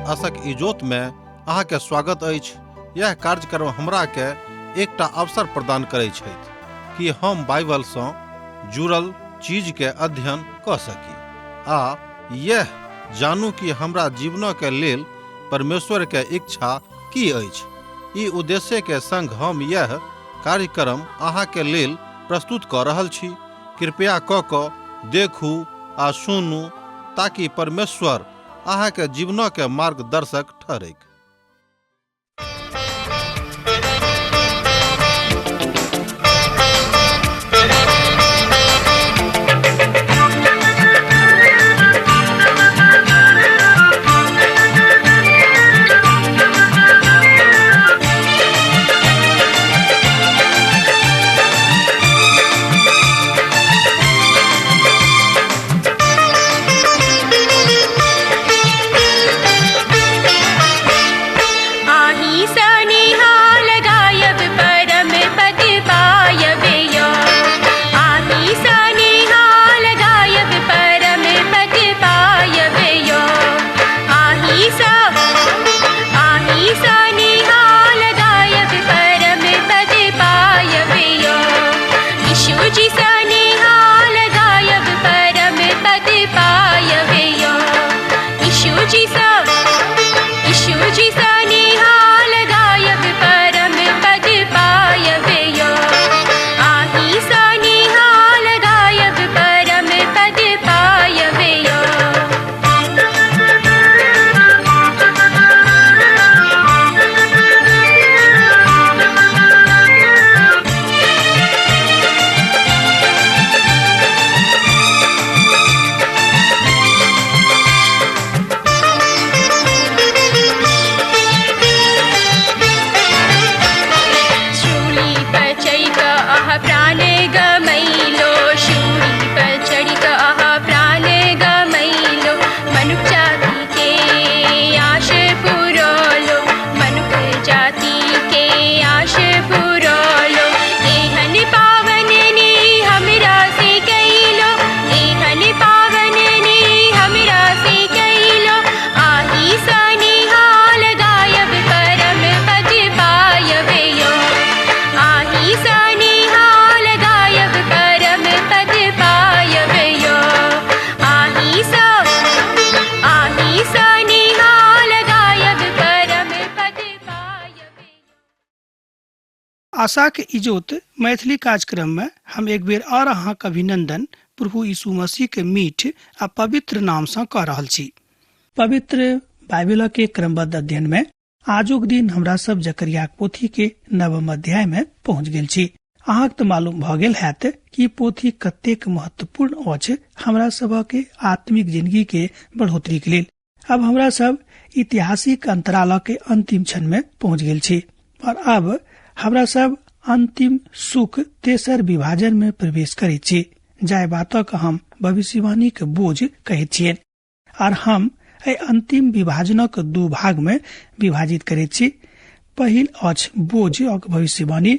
आशक इजोत में अहाँ के स्वागत अछि। यह कार्यक्रम हमरा के एकटा अवसर प्रदान करै छथि कि हम बाइबल सँ जुड़ल चीज के अध्ययन क सकी आ यह जानू कि हमरा जीवन के लेल परमेश्वर के इच्छा की अछि। ई उद्देश्य के संग हम यह कार्यक्रम अहाँ के लेल प्रस्तुत क रहल छी। कृपया क क देखू आ सुनू ताकि परमेश्वर अहाँ के जीवन के मार्गदर्शक ठहरैक। आही सनिहाल गायब परम पद पायब यो। आही सनिहाल गायब परम पद पायब यो। आही स आही सनिहाल गायब परम पद पायब यो। यीशु जी सनिहाल गायब परम पद पायब यो। यीशु जी स यीशु जी सनिहाल गायब परम पद पायब यो। आही सनिहाल गायब परम पद पायब यो। शूली पर चढ़ि कऽ अहाँ प्राण गमैलो। शूली पर चढ़ि कऽ अहाँ प्राण गमैलो। मनुख जाति के आश पुरौलो। मनुख जाति के आश पुरौलो। एहन पावन ने हमरा से कैलो। एहन पावन ने हमरा से कैलो। आही सनिहाल गायब परम पद पायब यो। आही सनिहाल गायब परम पद पायब यो। आही स आही सनिहाल गायब परम पद पायब यो। आशा के इजोत मैथिली कार्यक्रम में हम एक बेर और अहाँके अभिनंदन प्रभु यीशु मसीह के मीठ आ पवित्र नाम सँ कऽ रहल छी। पवित्र बाइबिल के क्रमबद्ध अध्ययन में आजुक दिन हमरा सब जकरियाक पोथी के नवम अध्याय में पहुंच गेल छी। अहाँके तऽ मालूम भऽ गेल हैत कि पोथी कतेक महत्वपूर्ण अछि हमरा सभक आत्मिक जिंदगी के बढ़ोतरी के लेल। अब हमरा सब ऐतिहासिक अंतराल के अंतिम क्षण में पहुंच गेल छी और अब हमरा सब अंतिम सुख तेसर विभाजन में प्रवेश करैत छी, जाहि बातक हम भविष्यवाणी के बोझ कहैत छियै। और हम एहि अंतिम विभाजनक दू भाग में विभाजित करैत छी। पहिल अछि बोझ और भविष्यवाणी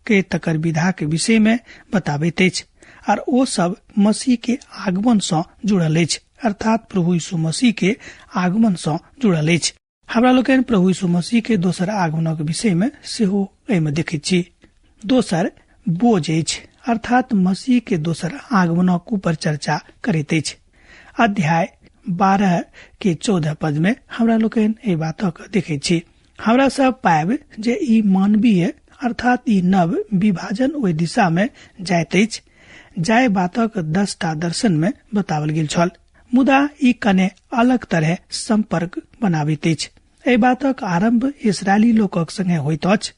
के तकर विधा के विषय में बताबैत अछि और ओ सब मसीह के आगमन सँ जुड़ल अछि, अर्थात प्रभु यीशु मसीह के आगमन सँ जुड़ल अछि। हमरा लोकनि प्रभु यीशु मसीह के दोसर आगमनक विषय में सेहो एहिमे देखैत छी। दोसर बोझ अछि, अर्थात मसीह के दोसर आगमनक ऊपर चर्चा करैत अछि। अध्याय 12 के 14 पद में हमरा लोकनि एहि बातक देखैत छी। हमरा सब पायब जे ई मानवीय अर्थात ई नव विभाजन ओहि दिशा में जाइत अछि जाहि बातक 10टा दर्शन में बताओल गेल छल, मुदा ई कने अलग तरह संपर्क बनाबैत अछि। एहि बातक आरंभ इसराइली लोकक संगे होइत अछि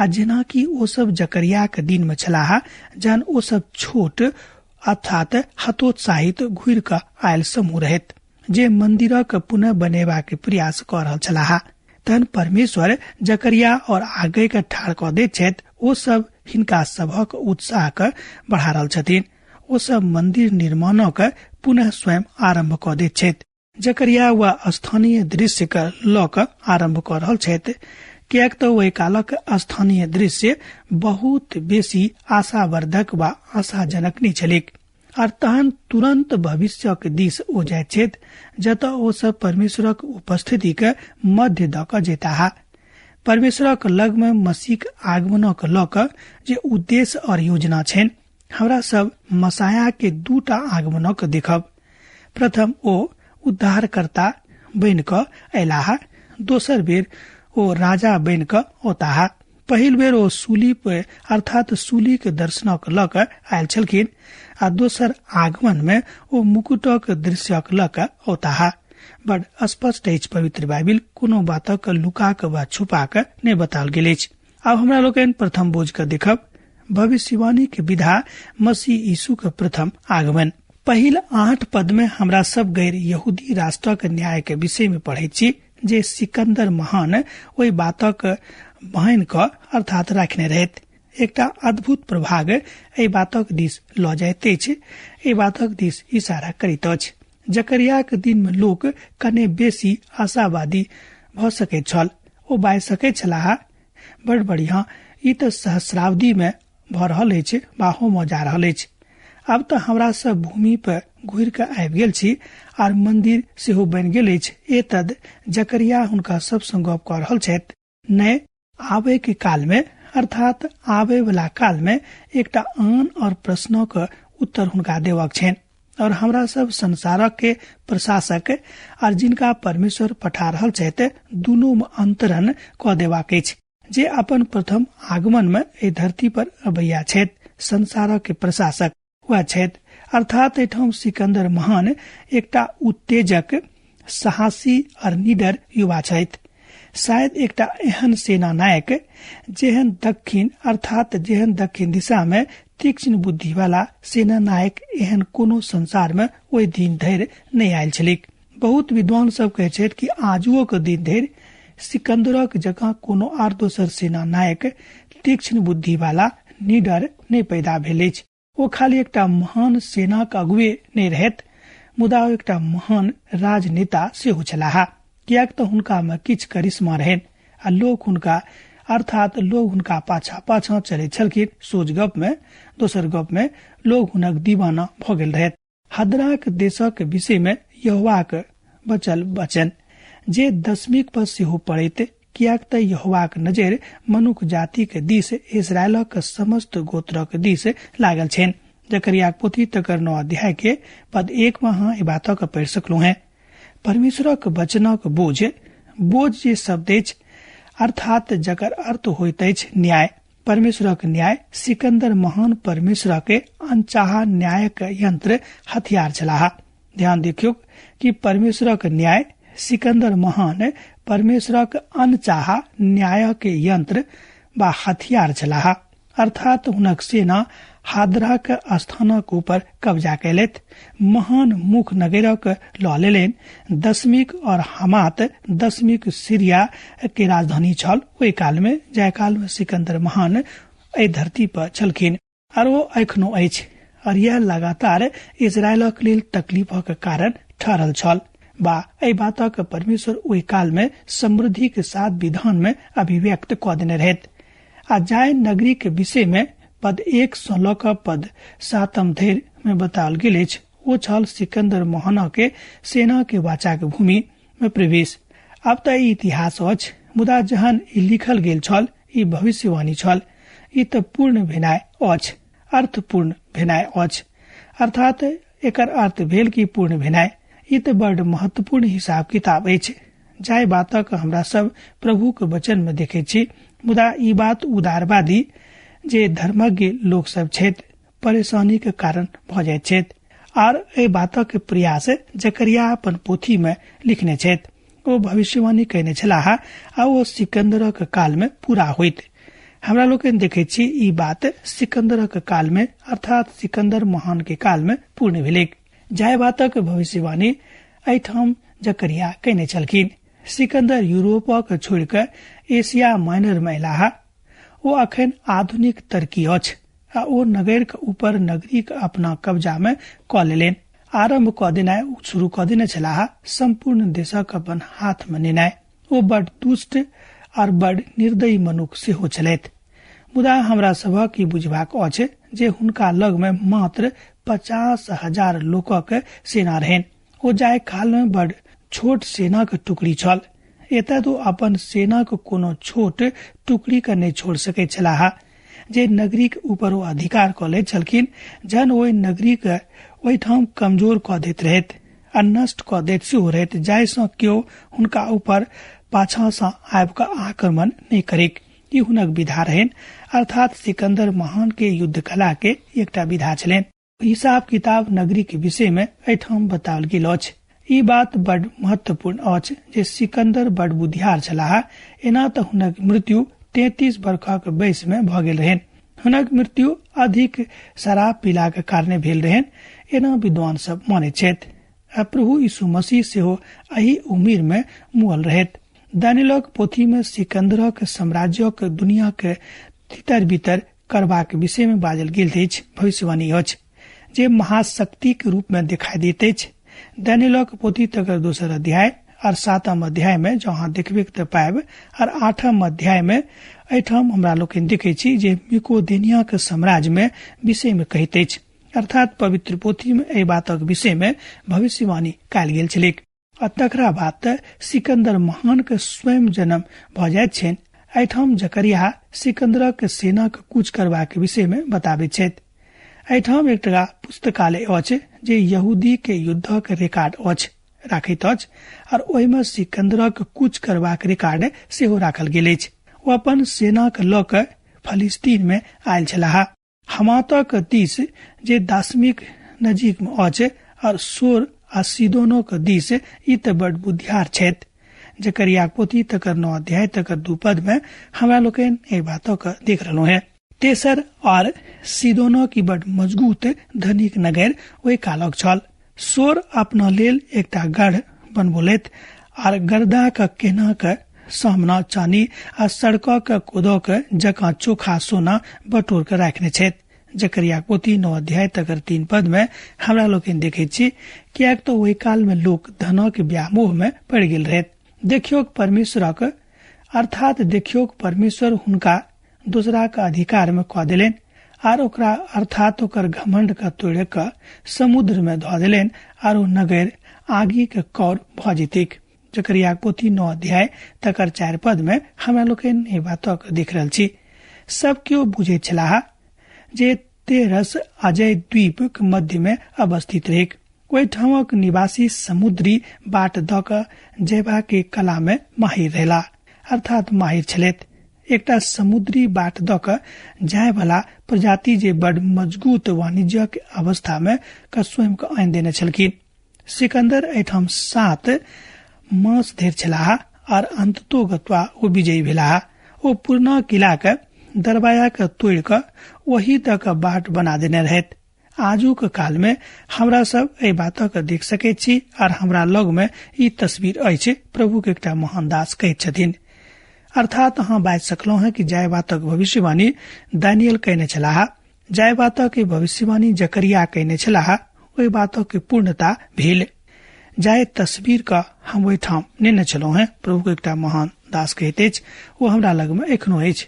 आ जेनाकि ओ सब जकरियाक दिन में छलाह, जहन ओ सब छोट अर्थात हतोत्साहित घुरि कऽ आयल समूह रहैत जे मंदिरक पुनः बनेबाक प्रयास कऽ रहल छलाह। तहन परमेश्वर जकरिया और आगे के ठाढ़ कऽ दैत छथि। ओ सब हिनका सभक उत्साह के बढ़ा रहल छथिन। ओ सब मंदिर निर्माणक पुनः स्वयं आरंभ कऽ दैत छथि। जकरिया वा स्थानीय दृश्य के लऽ कऽ आरंभ कऽ रहल छथि, किएक तऽ ओहि कालक स्थानीय दृश्य बहुत बेसी आशावर्धक वा आशाजनक नहि छलैक। आर तहन तुरंत भविष्यक दिस ओ जाइत छथि, जतऽ ओ सब परमेश्वरक उपस्थिति के मध्य दऽ कऽ जेताह। परमेश्वरक लग में मसीहक आगमनक लऽ कऽ जे उद्देश्य और योजना छनि, हमरा सब मसाया के दूटा आगमनक देखब। प्रथम ओ उद्धारकर्ता बनि कऽ अयलाह, दोसर बेर ओ राजा बनि कऽ औताह। पहिल बेर ओ सूली पर अर्थात सूली के दर्शनक लऽ कऽ आयल छलखिन, आ दोसर आगमन में ओ मुकुटक दृश्यक लऽ कऽ औताह। बड स्पष्ट अछि पवित्र बाइबिल, कोनो बातक लुका कऽ वा छुपा कऽ नहि बताओल गेल अछि। आब हमरा लोकनि प्रथम बोझ कऽ देखब, भविष्यवाणी के विधा मसीह यीशु के प्रथम आगमन। पहिल 8 पद में हमरा सब गैर यहूदी राष्ट्रक न्याय के विषय में पढ़ैत छी, जे सिकंदर महान ओहि बातक बहन कऽ अर्थात राखने रहैत। एकटा अद्भुत प्रभाग एहि बातक दिस लऽ जाइत अछि, एहि बातक दिस इशारा करैत अछि। जकरियाक दिन में लोक कने बेसी आशावादी भऽ सकैत छल। ओ बाजि सकैत छलाह, बड़ बढ़िया, ई तऽ सहस्राब्दी में भऽ रहल अछि वा होमऽ जा रहल अछि। आब तऽ हमरा सब भूमि पर घुरि कऽ आबि गेल छी आर मंदिर सेहो बनि गेल अछि। एतद जकरिया हुनका सबसँ गप कऽ रहल छथि। नहि आबे के काल में अर्थात आबे वाला काल में एकटा आन और प्रश्नक उत्तर हुनका देबाक छनि। और हमरा सब संसारक के प्रशासक और जिनका परमेश्वर पठा रहल छथि, दुनू में अंतरण कऽ देबाक अछि। जे अपन प्रथम आगमन में एहि धरती पर अबैया छथि, संसारक के प्रशासक वएह छथि। अर्थात एहिठाम सिकंदर महान एकटा उत्तेजक, साहसी और निडर युवा छथि। शायद एकटा एहन सेना नायक जेहन दक्षिण अर्थात जेहन दक्षिण दिशा में तीक्ष्ण बुद्धि वाला सेना नायक एहन कोनो संसार में ओहि दिन धरि नहि आयल छलैक। बहुत विद्वान सब कहै छथि कि आजुओ के दिन धरि सिकंदरक जकाँ कोनो आर दोसर सेना नायक तीक्ष्ण बुद्धि वाला निडर नहि पैदा भेल अछि। ओ खाली एकटा महान सेनाक अगुवे नहि रहैत, मुदा ओ एकटा महान राजनेता सेहो छलाह, किएक तऽ हुनका में किछु करिश्मा रहनि आ लोक हुनका अर्थात लोग हुनका पाछा पाछा चलैत छलखिन। सोझ गप में दोसर गप में लोग हुनक दीवाना भऽ गेल रहैत। हदराक देशक विषय में यहोवाक बचल वचन जे दशमिक पर सेहो पड़ैत, किएक तऽ यहोवाक नजर मनुख जाति के दिस इस्राएलक समस्त गोत्रक दिस लागल छनि। जकरियाक पोथी तकर 9 अध्याय के पद 1 में अहाँ एहि बातक पढ़ि सकलहुँ हैं। परमेश्वरक वचनक बोझ, बोझ जे शब्द अछि अर्थात जकर अर्थ होइत अछि न्याय। परमेश्वरक न्याय सिकंदर महान परमेश्वर के अनचाहा न्यायक यंत्र हथियार छलाह। ध्यान देखियौ कि परमेश्वरक न्याय सिकंदर महान परमेश्वरक अनचाहा न्यायक यंत्र वा हथियार छलाह। अर्थात हुनक सेना हादराक स्थानक ऊपर कब्जा कयलथि, महान मुख नगरक लऽ लेलनि। दशमिक और हमात दशमिक सीरिया के राजधानी छल ओहि काल में, जाहि काल में सिकंदर महान एहि धरती पर छलखिन और ओ एखनो अछि। और यह लगातार इजरायलक लेल तकलीफक कारण ठहरल छल बा एहि बातक परमेश्वर ओहि काल में समृद्धि के साथ विधान में अभिव्यक्त कऽ देने रहैत। आ जाय नगरी के विषय में पद 1 सँ लऽ कऽ पद 7 धरि में बताओल गेल अछि, ओ छल सिकंदर महान के सेना के वाचाक भूमि में प्रवेश। आब तऽ ई इतिहास अछि, मुदा जहन ई लिखल गेल छल ई भविष्यवाणी छल। ई तऽ पूर्ण भेनाइ अछि, अर्थपूर्ण भेनाइ अछि। अर्थात एकर अर्थ भेल कि पूर्ण भेनाइ। ई तऽ बड महत्वपूर्ण हिसाब किताब अछि, जाहि बातक हमरा सब प्रभुक वचन में देखैत छी। मुदा ई बात उदारवादी जे धर्मज्ञ लोक सब छथि परेशानी के कारण भऽ जाइत छथि। आर एहि बातक प्रयास जकरिया अपन पोथी में लिखने छथि। ओ भविष्यवाणी कयने छलाह आ ओ सिकंदरक काल में पूरा होइत। हमरा लोकनि देखैत छी ई बात सिकंदरक काल में अर्थात सिकंदर महान के काल में पूर्ण भेलैक, जाहि बातक भविष्यवाणी एहिठाम जकरिया कयने छलखिन। सिकंदर यूरोपक छोड़ि कऽ एशिया माइनर में अयलाह। ओ अखन आधुनिक तुर्की अछि आ ओ नगरक ऊपर नगरीक अपना कब्जा में कऽ लेलनि। आरंभ कऽ देनाइ शुरू कऽ देने छलाह, संपूर्ण देशक अपन हाथ में नेनाइ। ओ बड दुष्ट और बड निर्दयी मनुख सेहो छलथि। मुदा हमरा सभक ई बुझबाक अछि जे हुनका लग में मात्र 50,000 लोकक सेना रहनि। ओ जाय काल में बड़ छोट सेनाक टुकड़ी छल। एतय तो अपन सेनाक कोनो छोट टुकड़ी के नहि छोड़ सकैत छलाह। जे नगरीक ऊपर ओ अधिकार कऽ लैत छलखिन, जहन ओहि नगरीक ओहिठाम कमजोर कऽ दैत रहैत आ नष्ट कऽ दैत सेहो रहैत, जाहिसँ केओ हुनका ऊपर पाछाँ सँ आबि कऽ आक्रमण नहि करिक। ई हुनक विधा रहनि, अर्थात सिकंदर महान के युद्ध कला के एकटा विधा छलनि। हिसाब किताब नगरी के विषय में एहिठाम बताओल गेल अछि। ई बात बड़ महत्वपूर्ण अछि जे सिकंदर बड़ बुधियार छलाह। एना तऽ हुनक मृत्यु 33 बरखक वयस में भऽ गेल रहनि। हुनक मृत्यु अधिक शराब पीलाक कारणे भेल रहनि, एना विद्वान सब मानैत छथि। आ प्रभु यीशु मसीह सेहो एहि उम्र में मुअल रहैत। दानियलक पोथी में सिकंदरक साम्राज्यक दुनिया के तितर बितर करबाक विषय में बाजल गेल अछि। भविष्यवाणी अछि जे महाशक्ति के रूप में दिखाई देत अछि। दानियलक पोथी तकर दोसर अध्याय और 7म अध्याय में जँ अहाँ देखबे तऽ पायब, और 8म अध्याय में एहिठाम हमरा लोकनि देखै छी जे मिकोदेनिया के साम्राज्य में विषय में कहैत अछि। अर्थात पवित्र पोथी में एहि बातक विषय में भविष्यवाणी कयल गेल छलैक। आ तकरा बाद तऽ सिकंदर महान के स्वयं जन्म भऽ जाइत छनि। एहिठाम जकरिया सिकंदरक सेनाक कूच करबाक विषय में बताबैत छथि। एहिठाम एकटा पुस्तकालय अछि जे यहूदी के युद्धक रिकॉर्ड अछि राखैत अछि, और ओहिमे सिकंदरक कूच करबाक रिकॉर्ड सेहो राखल गेल अछि। ओ अपन सेनाक लऽ कऽ फलिस्तीन में आयल छलाह। हमातक दिस जे दासमिक नजीक में अछि, और सोर आ सीदोनोक दिस ई तऽ बड़ बुधियार छथि। जकरिया पोथी तकर 9 अध्याय तकर 2 पद में हमरा लोकनि एहि बातक देख रहलहुँ हेँ। तेसर और सीदोनो की बड़ मजबूत धनिक नगर ओहि कालक छल। सोर अपना लेल एकटा गढ़ बनबोलथि आर गर्दाक केनाक सामना चानी आ सड़कक कोदोक जकाँ चोखा सोना बटोर के राखने छथि। जकरिया पोथी 9 अध्याय तकर 3 पद में हमरा लोकनि देखैत छी, किएक तऽ ओहि काल में लोक धनक व्यामोह में पड़ि गेल रहैत। देखियोक परमेश्वरक अर्थात देखियोक परमेश्वर हुनका दोसराक अधिकार में कऽ देलनि आर ओकरा अर्थात ओकर घमंड के तोड़ि कऽ समुद्र में धऽ देलनि आर ओ नगर आगि के कौर भऽ जेतैक। जकरिया पोथी 9 अध्याय तकर 4 पद में हमरा लोकनि एहि बातक देख रहल छी। सब केओ बुझैत छलाह जे तेरस अजय द्वीपक मध्य में अवस्थित रहैक। ओहि ठामक निवासी समुद्री बाट दऽ कऽ जयबा के कला में माहिर रहला, अर्थात माहिर छलथि। एकटा समुद्री बाट दऽ कऽ जाय वाला प्रजाति जे बड़ मजबूत वाणिज्यक अवस्था में क स्वयं के आनि देने छलखिन। सिकंदर एहिठाम 7 मास धरि छलाह आर अंततो गत्वा ओ विजयी भेलाह। ओ पुरना किला के दरवाजा के तोड़ि कऽ ओही दऽ कऽ बाट बना देने रहैत। आजुक काल में हमरा सब एहि बातक देख सकैत छी आर हमरा लग में ई तस्वीर अछि। प्रभु के एकटा महान दास कहैत छथिन, अर्थात अहाँ बाजि सकलहुँ हेँ कि जाय बातक भविष्यवाणी दानियल कयने छलाह, जाय बातक भविष्यवाणी जकरिया कयने छलाह, ओहि बातक पूर्णता भेल। जाय तस्वीर का हम ओहिठाम नेने छलहुँ हेँ। प्रभु के एकटा महान दास कहैत अछि, ओ हमरा लग में एखनो अछि।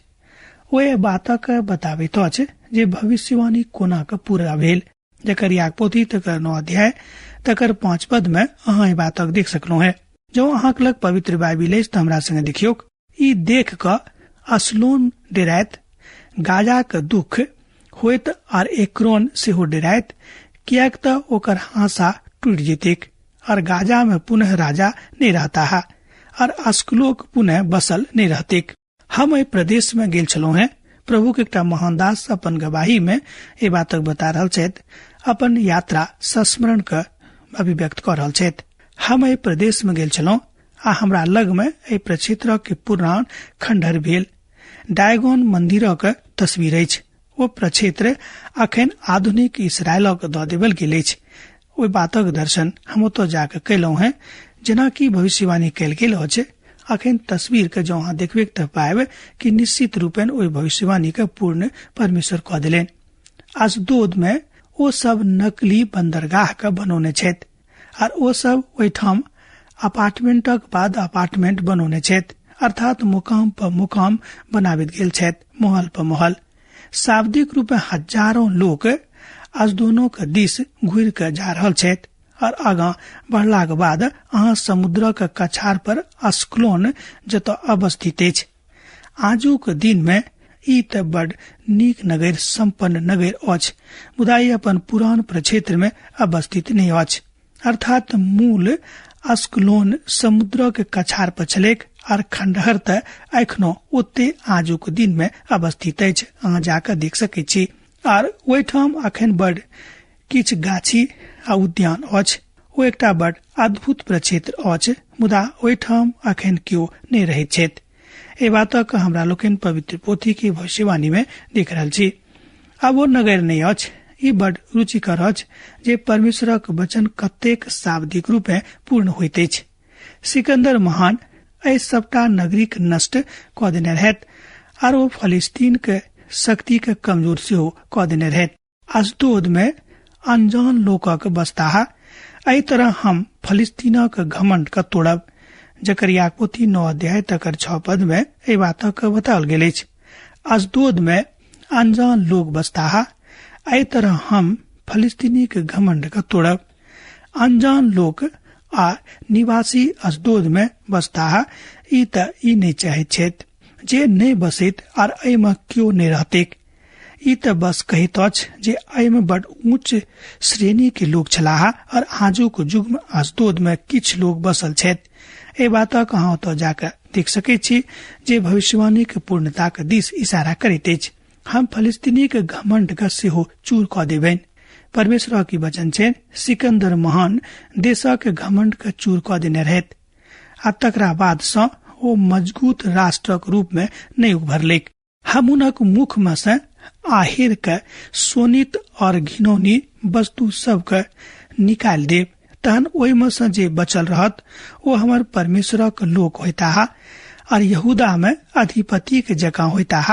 ओ एहि बातक बताबैत अछि जे भविष्यवाणी कोना के पूरा भेल। जकरियाक पोथी तकर 9 अध्याय तकर 5 पद में अहाँ एहि बातक देख सकलहुँ हेँ। जँ अहाँक लग पवित्र बाइबिल अछि तऽ हमरा संगे देखियौक। ई देख कऽ असलोन डेरायत, गाजाक दुख होइत आर एक्रोन सेहो डेरायत, किएक तऽ ओकर हासा टूटि जेतैक और गाजा में पुनः राजा नहि रहता है और अस्कलोक पुनः बसल नहि रहतेक। हम एहि प्रदेश में गेल छलहुँ हेँ। प्रभु के एकटा महान दास अपन गवाही में एहि बातक बता रहल छथि, अपन यात्रा संस्मरण के अभिव्यक्त कऽ रहल छथि। हम एहि प्रदेश में गेल छलहुँ आ हमरा लग में एहि प्रक्षेत्रक के पुरान खंडहर भेल डायगोन मंदिरक तस्वीर अछि। ओ प्रक्षेत्र अखन आधुनिक इसराइलक दऽ देबल गेल अछि। ओहि बातक दर्शन हम ओतऽ जाकऽ कयलहुँ हेँ, जेनाकि भविष्यवाणी कयल गेल अछि। अखन तस्वीर के जँ अहाँ देखबे तऽ पायब कि निश्चित रूपेण ओहि भविष्यवाणी के पूर्ण परमेश्वर कऽ देलनि। अशदोद में ओ सब नकली बंदरगाह के बनौने छथि आर ओ सब ओहिठाम अपार्टमेंटक बाद अपार्टमेंट बनौने छथि, अर्थात मुकाम पर मुकाम बनाबैत गेल छथि, महल पर महल। शाब्दिक रूपे हजारों लोक अजदोनोक दिस घुरि कऽ जा रहल छथि और आगाँ बढ़लाक बाद अहाँ समुद्रक कछार पर अस्कलोन जतऽ अवस्थित अछि। आजुक दिन में ई तऽ बड नीक नगर संपन्न नगर अछि, मुदा ई अपन पुरान प्रक्षेत्र में अवस्थित नहि अछि। अर्थात मूल अस्कलोन समुद्रक कछार पर छलैक और खंडहर तऽ एखनो ओते आजुक दिन में अवस्थित अछि। अहाँ जाकऽ देख सकैत छी। आर ओहिठाम अखन बड किछु गाछी आ उद्यान अछि। ओ एकटा बड अद्भुत प्रक्षेत्र अछि, मुदा ओहिठाम अखन केओ नहि रहैत छथि। एहि बातक हमरा लोकनि पवित्र पोथी के भविष्यवाणी में देख रहल छी। आब ओ नगर नहि अछि। ई बड रुचिकर अछि जे परमेश्वरक वचन कतेक शाब्दिक रूपे पूर्ण होइत अछि। सिकंदर महान एहि सबटा नगरीक नष्ट कऽ देने रहैत आर ओ फलिस्तीन के शक्ति के कमजोर सेहो कऽ देने रहैत। अशदोद में अनजान लोकक बसताह। एहि तरह हम फलिस्तीनक घमंड के तोड़ब। जकरिया पोथी 9 अध्याय तकर 6 पद में एहि बातक बताओल गेल अछि। अशदोद में अनजान लोक बसताह। एहि तरह हम फलिस्तीनी के घमंड के तोड़ब। अनजान लोक आ निवासी अशदोद में बसताह। ई तऽ ई नहि चाहैत छथि जे नहि बसैत आर एहिमे केओ नहि रहतैक। ई तऽ बस कहैत अछि जे एहिमे बड ऊंच श्रेणी के लोक छलाह और आजुक युग में अशदोद में किछु लोग बसल छथि। एहि बातक अहाँ ओतऽ जाकऽ देख सकैत छी जे भविष्यवाणी के पूर्णताक दिस इशारा करैत अछि। हम फलिस्तीनी के घमंड के सेहो चूर कऽ देबनि। परमेश्वर की वचन छै सिकंदर महान देशक घमंड के चूर कऽ देने रहैत आ तकरा बाद सँ ओ मजबूत राष्ट्रक रूप में नहि उभरलैक। हम हुनक मुख में से आहेर के सोनित और घिनौनी वस्तु सबके निकालि देब। तहन ओहिमे सँ जे बचल रहत ओ हमर परमेश्वरक लोक होयताह और यहूदा में अधिपति के जकाँ होयताह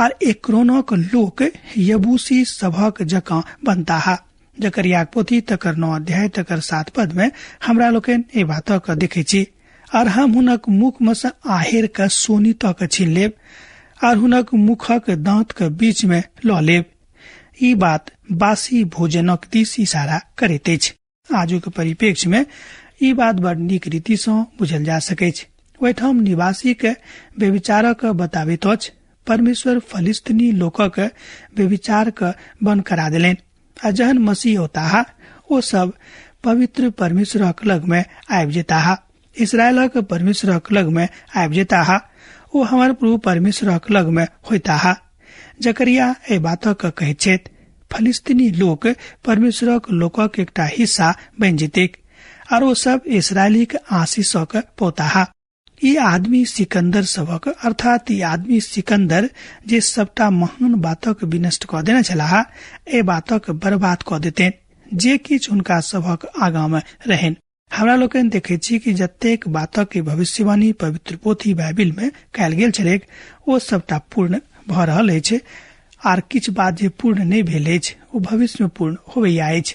और एक्रोनक लोक यबूसी सभक जकाँ बनताह। जकरियाक पोथी तकर 9 अध्याय तकर 7 पद में हमरा लोकनि एहि बातक देखै छी। और हम हुनक मुख में से आहेर के सोनित के छीन लेब और हुनक मुखक दांत के बीच में लऽ लेब। ई बात बासी भोजनक दिस इशारा करैत अछि। आजुक परिप्रेक्ष्य में ई बात बड़ नीक रीति सँ बुझल जा सकैछ। ओहिठाम निवासी के व्यभिचारक बताबैत अछि। परमेश्वर फलिस्तीनी लोकक व्यभिचार के बंद करा देलनि आ जहन मसीह औताह ओ सब पवित्र परमेश्वरक लग में आबि जेताह, इसराइलक परमेश्वरक लग में आबि जेताह, ओ हमर प्रभु परमेश्वरक लग में होइताह। जकरिया एहि बातक कहैत छथि। फलिस्तीनी लोक परमेश्वरक लोकक एकटा हिस्सा बनि जेतैक आर ओ सब इसराइलीक आशीषक पौताह। ई आदमी सिकंदर सभक अर्थात ई आदमी सिकंदर जे सबटा महान बातक विनष्ट कऽ देने छलाह एहि बातक बर्बाद कऽ देतनि जे किछु हुनका सभक आगाँ मे रहनि। हमरा लोकनि देखैत छी कि जतेक बातक भविष्यवाणी पवित्र पोथी बाइबिल में कयल गेल छलैक ओ सबटा पूर्ण भऽ रहल अछि आर किछु बात जे पूर्ण नहि भेल अछि ओ भविष्य में पूर्ण होबैया अछि,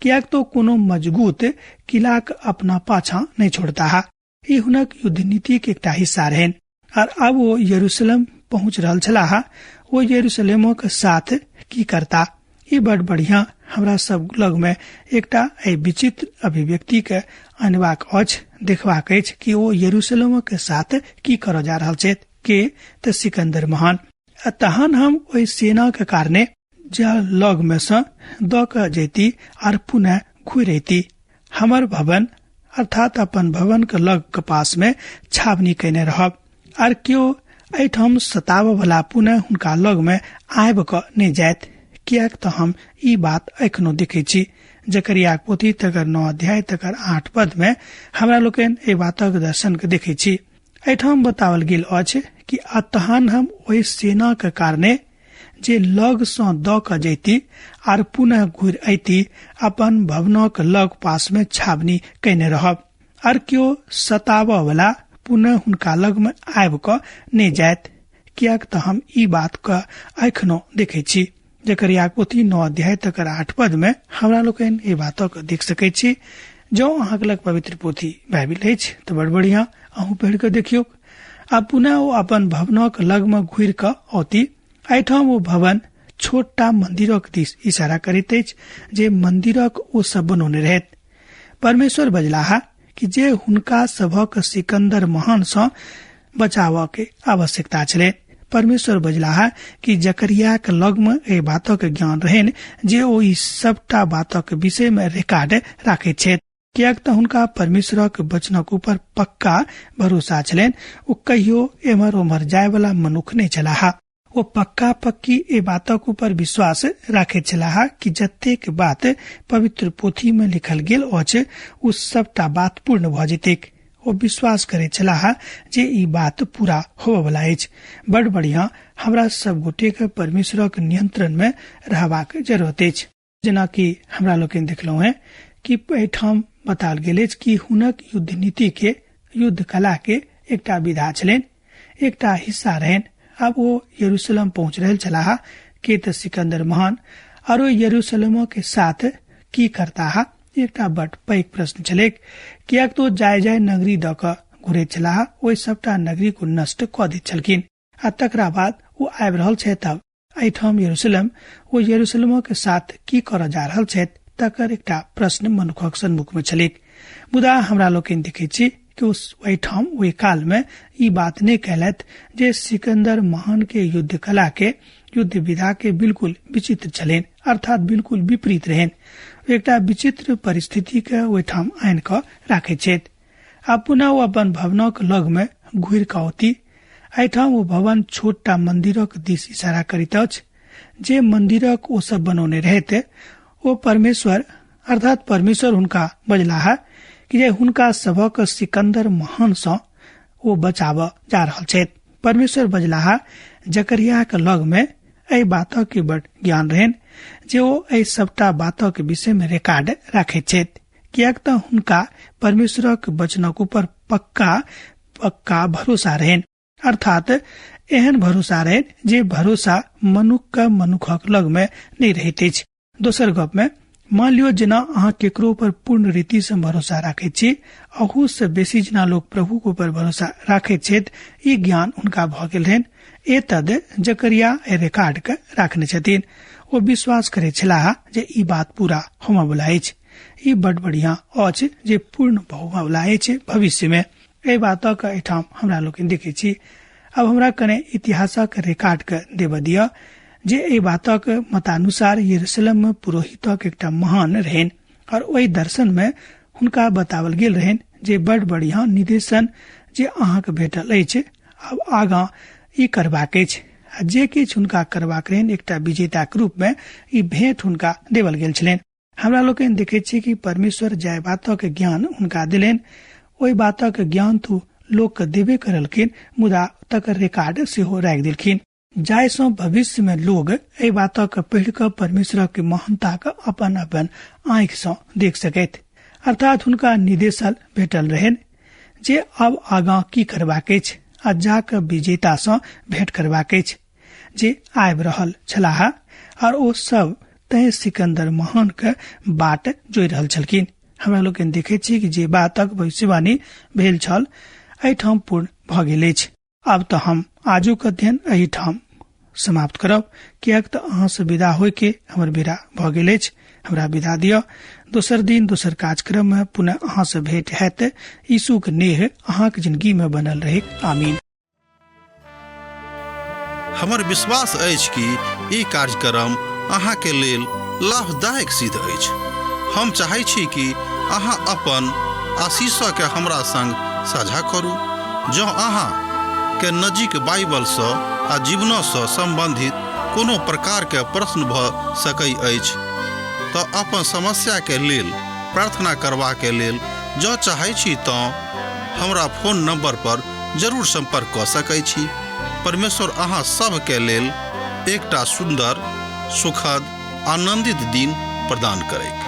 किएक तो कोनो मजबूत किलाक अपना पाछा नहि छोड़ताह। ई हुनक युद्ध नीति के एकटा हिस्सा रहनि आर आब ओ यरूशलेम पहुंच रहल छलाह। ओ यरूशलेमक साथ की करता? ई बड़ बढ़िया हमरा सब लग में एकटा एहि विचित्र अभिव्यक्ति के अनबाक अछि, देखबाक अछि कि ओ यरूशलेमक साथ की करऽ जा रहल छथि। के तऽ सिकंदर महान। आ तहन हम ओहि सेना के कारणे जा लग में सँ दऽ कऽ जैती आर पुनः घुरि अयती। हमर भवन अर्थात अपन भवन के लग के पास में छावनी कयने रहब आर केओ एहिठाम सताबऽ वाला पुनः हुनका लग में आबि कऽ नहि जायत, किएक तऽ हम ई बात एखनो देखै छी। जकरियाक पोथी तकर 9 अध्याय तकर 8 पद में हमरा लोकनि एहि बातक दर्शन के देखै छी। एहिठाम बताओल गेल अछि कि आ तहन हम ओहि सेना के कारणे जे लग सँ दऽ कऽ जैती आर पुनः घुरि अयती अपन भवनक लग पास में छावनी कयने रहब आर केओ सताबऽ वाला पुनः हुनका लग में आबि कऽ नहि जायत, किएक तऽ हम ई बात के एखनो देखै छी। जकरियाक पोथी 9 अध्याय तकर 8 पद में हमरा लोकनि एहि बातक देख सकैत छी। जँ अहाँके लग पवित्र पोथी बाइबिल अछि तऽ बड़ बढ़िया, अहूँ पढ़ि कऽ देखियौक। आ पुनः ओ अपन भवनक लग में घुरि कऽ औती। एहिठाम ओ भवन छोटटा मंदिरक दिस इशारा करैत अछि जे मंदिरक ओ सब बनौने रहैत। परमेश्वर बजलाह कि जे हुनका सभक सिकंदर महान सँ बचाबऽ के आवश्यकता छलै। परमेश्वर बजलाह कि जकरियाक लगमे एहि बातक ज्ञान रहनि जे ओ ई सबटा बातक विषय मे रिकॉर्ड राखैत छथि, किएक तऽ हुनका परमेश्वरक वचनक ऊपर पक्का भरोसा छलनि। ओ कहियो एम्हर ओम्हर जाय वाला मनुख नहि छलाह। ओ पक्का पक्की एहि बातक ऊपर विश्वास राखैत छलाह कि जतेक बात पवित्र पोथी मे लिखल गेल अछि ओ सबटा बात पूर्ण भऽ जेतैक। ओ विश्वास करैत छलाह जे ई बात पूरा होबयवला अछि। बड़ बढ़िया, हमरा सब गोटे के परमेश्वरक नियंत्रण मे रहबाक जरूरत अछि। जेनाकि हमरा लोकनि देखलहुँ हेँ कि एहिठाम बताओल गेल अछि कि हुनक युद्ध नीति के, युद्ध कला के एकटा विधा छलनि, एकटा हिस्सा रहनि। आब ओ यरूशलेम पहुंच रहल छलाह के तऽ सिकंदर महान आरो यरूशलेमो के साथ की करताह, एकटा बड पैघ प्रश्न छलैक, किएक तऽ ओ जाय जाय नगरी दऽ कऽ घुरैत छलाह, ओहि सबटा नगरी को नष्ट कऽ दैत छलखिन आ तकरा बाद ओ आबि रहल छथि अब एहिठाम यरूशलेम, ओ यरूशलेमो के साथ की करऽ जा रहल छथि तकर एकटा प्रश्न मनुखक सन्मुख में छलैक। मुदा हमरा लोकनि देखैत छी कि ओहिठाम ओहि काल में ई बात नहि कयलथि जे सिकंदर महान के युद्ध कला के, युद्ध विधा के बिल्कुल विचित्र छलनि, अर्थात बिल्कुल विपरीत रहनि। एकटा विचित्र परिस्थिति के ओहिठाम आनि कऽ राखैत छथि। आ पुनः ओ अपन भवनक लग में घुरि कऽ औती। एहिठाम ओ भवन छोटटा मंदिरक दिस इशारा करैत अछि जे मंदिरक ओ सब बनौने रहैत। ओ परमेश्वर अर्थात परमेश्वर हुनका बजलाह कि जे हुनका सभक सिकंदर महान सँ ओ बचाबऽ जा रहल छथि। परमेश्वर बजलाह जकरियाक लग में एहि बातक के बड ज्ञान रहनि जे ओ एहि सबटा बातक विषय में रिकॉर्ड राखैत छथि, किएक तऽ हुनका परमेश्वरक वचनक ऊपर पक्का पक्का भरोसा रहनि, अर्थात एहन भरोसा रहनि जे भरोसा मनुख के मनुखक लग में नहि रहैत अछि। दोसर गप में मान लियो जेना अहाँ केकरो पर पूर्ण रीति से भरोसा राखैत छी, अहू से बेसी जेना लोग प्रभु के ऊपर भरोसा राखैत छथि, ई ज्ञान हुनका भऽ गेल रहनि। एतद जकरिया एहि रिकॉर्ड के राखने छथिन। ओ विश्वास करैत छलाह जे ई बात पूरा होमयवला अछि, ई बड बढ़िया अछि जे पूर्ण होमयवला अछि भविष्य में। एहि बातक एहिठाम हमरा लोकनि देखैत छी। अब हमरा कने इतिहासक रिकॉर्ड के देबऽ दिअ जे एहि बातक मतानुसार यरूशलेम में पुरोहितक एकटा महान रहनि और ओहि दर्शन में हुनका बतावल गेल रहनि जे बड़ बढ़िया निदेशन जे अहाँके भेटल अछि, आब आगाँ ई करबाक अछि। आ जे किछु हुनका करबाक रहनि एकटा विजेताक रूप में ई भेंट हुनका देवल गेल छलनि। हमरा लोकनि देखैत छी कि परमेश्वर जाहि बातक ज्ञान हुनका देलनि ओहि बातक ज्ञान तो लोक के देबे करलखिन, मुदा तकर रिकॉर्ड सेहो राखि देलखिन, जाहि सँ भविष्य में लोग एहि बातक पढ़ि कऽ परमेश्वरक महानता के अपन अपन आँखि सँ देख सकथि। अर्थात हुनका निदेशल भेटल रहनि जे अब आगाँ की करबाक अछि आ जा कऽ विजेता सँ भेंट करबाक अछि जे आबि रहल छलाह, और ओ सब तैं सिकंदर महान के बाट जोड़ि रहल छलखिन। हमरा लोकनि देखैत छी कि जे बातक भविष्यवाणी भेल छल एहिठाम पूर्ण भऽ गेल अछि। आब तऽ हम आजुक अध्ययन एहिठाम समाप्त करब, किएक तऽ अहाँ से विदा होय के हमर बेरा भऽ गेल अछि। हमरा विदा दिअ, दोसर दिन दोसर कार्यक्रम में पुनः अहाँ से भेंट हैत। यीशुक नेह अहाँक जिंदगी में बनल रहे। आमीन। हमर विश्वास अछि कि ई कार्यक्रम अहाँके लेल लाभदायक सिद्ध अछि। हम चाहै छी कि अहाँ अपन आशीषके हमरा संग साझा करू। जँ अहाँ के नजीक बाइबलसँ आ जीवनसँ सम्बन्धित कोनो प्रकारके प्रश्न भऽ सकै अछि तऽ अपन समस्याके लेल प्रार्थना करबाके लेल जँ चाहै छी तँ हमरा फोन नंबर पर जरूर संपर्क कऽ सकै छी। परमेश्वर अहाँ सभके लेल एकटा सुन्दर, सुखद, आनंदित दिन प्रदान करैक।